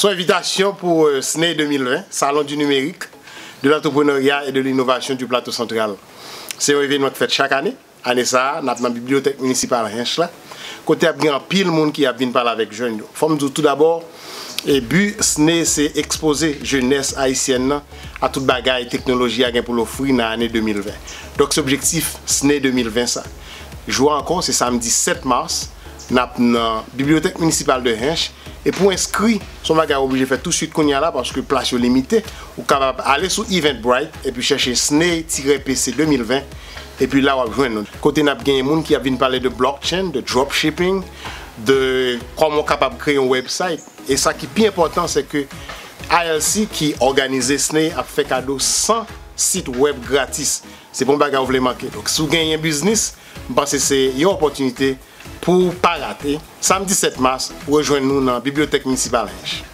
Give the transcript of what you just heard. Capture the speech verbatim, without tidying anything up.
Sou envitasyon pou euh, SNEI de mil ven, Salon du Numérique, de l'Entrepreneuriat et de l'Innovation du Plateau Central. Se yon evènman k fèt chak ane. Ane sa a, n ap nan Bibliyotèk Minisipal Hinche la, kote ap gen anpil moun ki ap vin pale avèk jèn yo. Fò m di w toudabò, e bi SNEI se ekspoze jenès ayisyèn nan a tout bagay teknoloji a gen pou l ofri nan ane de mil ven. Donk, se objektif SNEI de mil ven sa. Jou a ankò, se samdi sèt mas, n ap nan Bibliyotèk Minisipal de Hinche. E pou enskri, se yon bagay w oblije fè touswit kounye a la, paske plas yo limite. Ou kapab ale sou Eventbrite epi chèche SNEI tire P C de mil ven, epi la w ap jwenn nou. Kote n ap genyen moun ki ap vin pale de blockchain, de dropshipping, de kòman w kapab kreye yon website. E sa ki pi enpòtan, se ke I L C ki òganize SNEI ap fè kado san sit wèb gratis. Se pa yon bagay w vle manke. Donk, si w genyen biznis, m panse se yon opòtinite pou w pa rate. Samdi sèt mas, rejwenn nou nan Bibliyotèk Minisipal Hinche.